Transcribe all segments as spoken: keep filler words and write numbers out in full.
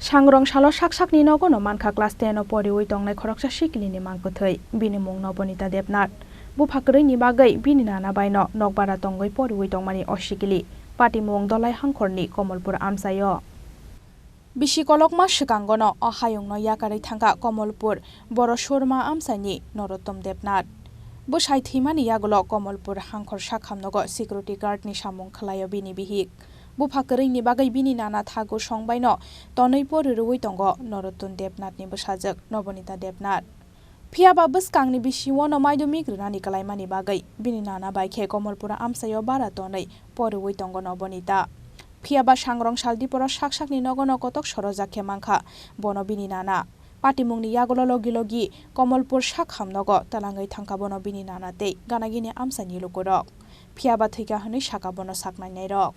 Sangrong salo sak sakni nogono mankha class ten o poriwi tongnai khoroksa sikilini mang kwthwi, bini mung Nobonita Debnath. Bupha kwrwini bagwi bini nana baino nokbara tongwi poriwi tongmani o sikili patimung Dolai Hangkhorni Komolpur amchaio. Bisi kolokma swkangono o hayungno yakarwi thangkha Komolpur Boro Surma amchaini Norottom Debnath. Bwsai thwimani yagulo Komolpur Hangkhor sakhamnogo security guard ni samung khwlaio bini bihik. Bupha kwrwini bagwi bini nana Thagur Song baino tonwi pori rwui tongo Norottom Debnathni bwsajwk Nobonita Debnath. Phiya ba bwskangni bisingo no maidumik rwnani kwlaimani bagwi bini nana bai khe Komolpura amchaio bara tonwi poriwi tongo Nobonita. Phiya ba sangrong sal diporo sak sakni nogono kotok sorojak khe mankha bono bini nana. Patimungni yagulo logi logi Komolpur sakhamnogo twlangwi thangkha bono bini nana tei ganagini amchaini lukurok. Phiya ba thwikha hwnwi sakha bono saknainairok.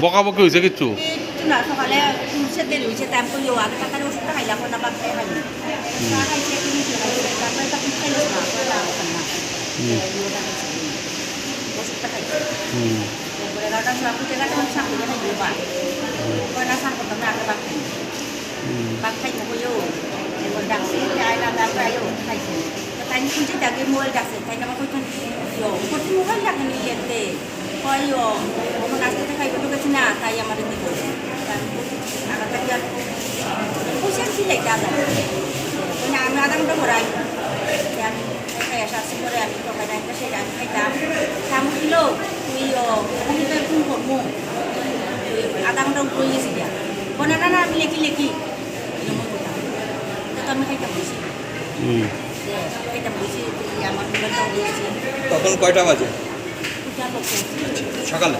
বকাবকি হয়েছে কিচ্ছু? কিচ্ছু না, সকালে উঠছে, দেরি হয়েছে, তাই আমি কই, "ও, আগে তাড়াতাড়ি ওষুধটা খাইলাম, না, ভাত খাই খাইনি।" হুম। চা খাইছে, একটু মিষ্টি খাইছে, তারপরে তো কিছু খাইলো না, পরে আর খান না। হুম। এই ওটা খাইছে, ওষুধটা খাইছে। হুম। এরপরে এগারোটার সময়, বুঝে এগারোটার সময় স্নান করে খাইলো বা। হুম। পরে না স্নান করতাম না, আগে ভাত খাই। হুম। ভাত খাই, মুখে, "ও, এবার ডাকছি, আয় না, তারপরে আয়, ও, খাইছে।" তো তাই শুনছি, তাকে মোবাইল ডাকছে, তাই আমার কইছেন, "ও, করতে মোবাইল ডাকেনি, এতে।" কয়, "ও, ওখানে আসতে তো খাইবে তো গেছি না, তাই আমাদের দিতে হবে।" আমি বলছি, "আগাতা কি আর পয়সা দিলে এটা আলাদা।" মানে আমি আধা ঘন্টা পরে আইবো। যে আমি খাই আসা আসছি পরে আমি তো খাই না, একটা সেটা আমি খাইতাম। সামু কিলো, তুই, ও, ওখানে তো ফোন করবো। আধা ঘন্টা উপরে গেছি গিয়া। বলে, "না, না, আমি লেখি, লেখি।" এরকম করতাম। তো আমি খাইতাম বেশি। হুম। যে খাইতাম বেশি, তুই আমার মোবাইলটাও দিয়েছি। তখন কয়টা বাজে? সকালে?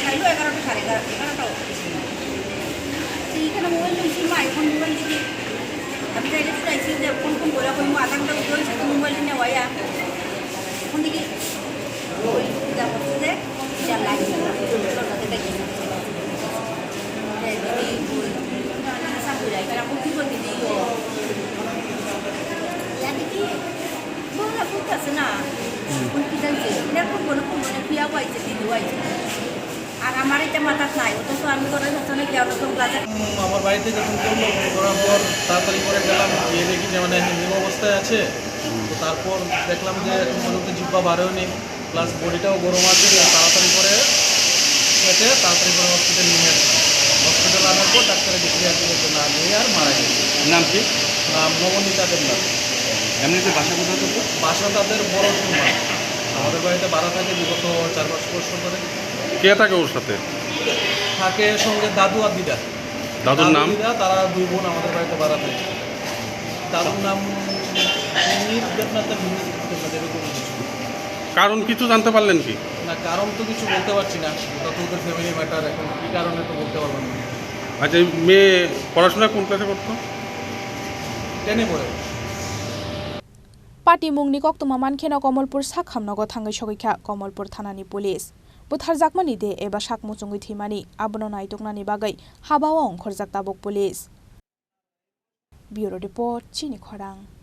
খাইলো এগারোটা, সাড়ে এগারোটা, এগারোটা অবধি ছিল। তো এখানে মোবাইল নিয়েছি, মা এখন মোবাইল দেখি। আমি তো এটা ছুটাইছি যে কোন কোন বইরা কইমু, আধা ঘন্টা উঠে হয়েছে, তো মোবাইল নিয়ে ওয়া। এখন দেখি ওই পূজা করছে যে, পূজা লাগে, দরজা থেকে গেছে। যে দিদি, ওই, সাপুরা, এখানে এখন কি করে দিদি, ও, ইয়া দেখি, বউরা বুঝতেছে না। হুম। কোন কি জানছে? এরকম করে কোন মানে বিয়া হয়েছে, দিদি হয়েছে। আর আমার এটা মাথাত নাই, অথচ আমি করে শাসনে গিয়ে ওরকম বাজার। উম, আমার বাড়িতে যখন করলো, ফোন করার পর তাড়াতাড়ি করে গেলাম, গিয়ে দেখি যে মানে হিমশিম অবস্থায় আছে। হুম। তো তারপর দেখলাম যে এখন পর্যন্ত জিব্বা বারেও নেই, প্লাস বডিটাও গরম আছে, তো তাড়াতাড়ি করে কেটে তাড়াতাড়ি করে হসপিটাল নিয়ে আসি। হসপিটাল আনার পর ডাক্তারে দেখে আর কি বলছে, "না, নেই আর, মারা গেছে।" নাম কি? নাম নবনীতা দেবনাথ। এমনিতে বাসা কোথায় থাকে? বাসা তাদের বড় সুরমা। আমাদের বাড়িতে ভাড়া থাকে বিগত চার পাঁচ বছর ধরে। কে থাকে ওর সাথে? থাকে সঙ্গে দাদু আর দিদা। দাদুর দাদু নাম? দিদা, তারা দুই বোন আমাদের বাড়িতে ভাড়া থাকে। দাদুর নাম মিহির দেবনাথ আর মিহির দেবনাথ, এরকম কিছু। কারণ কিছু জানতে পারলেন কি? না, কারণ তো কিছু বলতে পারছি না, ওটা তো ওদের ফ্যামিলি ম্যাটার, এখন কী কারণে তো বলতে পারবো না। আচ্ছা, এই মেয়ে পড়াশোনা কোন ক্লাসে করতো? টেনে পড়ে। Patimungni koktwma mankheno Komolpur sakhamnogo thangwi sogwikha Komolpur thanani police. Butharjakmani de eba sak muchungwi thwimani, abono naituknani bagwi habao ongkhorjak tabuk police. Bureau Report, Chini Khorang.